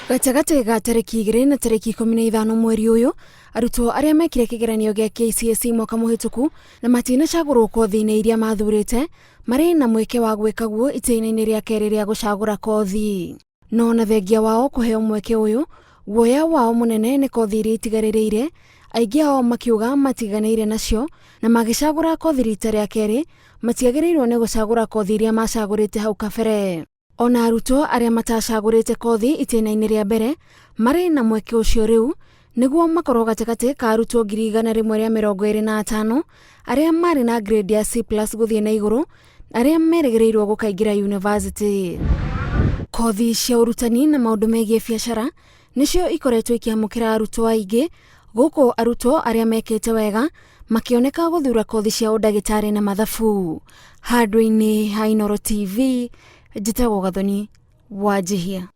Gatagatĩ ga tarĩki 2 na tarĩki 15 mweri ũyũ, arutwo arĩa mekire kĩgeranio gĩa KCSE mwaka mũhĩtũku na matinacagũrwo kothi-inĩ iria mathurĩte, marĩ na mweke wa gwĩka guo itĩna-inĩ rĩa kerĩ rĩa gũcagũra kothi. No ona thengia wao kũheo mweke ũyũ, guoya wao mũnene nĩ kothi iria itigarĩrĩire, aingĩ ao makiuga matiganĩire nacio na magĩcagũra kothi rita rĩa kerĩ, matiagĩrĩirwo nĩ gũcagũra kothi iria macagũrĩte hau kabere. Ona arutwo arĩa matacagũrĩte kothi itĩna-inĩ rĩa mbere marĩ na mweke ũcio rĩu nĩguo makorwo gatagatĩ ka arutwo 125,000 arĩa marĩ na grade ya C+ gũthiĩ na igũrũ arĩa merĩgĩrĩirwo gũkaingĩra yunivasĩtĩ. Kothi cia ũrutani na maũndũ megiĩ biacara nĩcio ikoretwo ikĩamũkĩra arutwo aingĩ gũkũ arutwo arĩa mekĩte wega makĩoneka gũthura kothi cia ũndagĩtarĩ na mathabu. Handũ-inĩ ha Inooro TV, njĩtagwo Gathoni Wanjihia.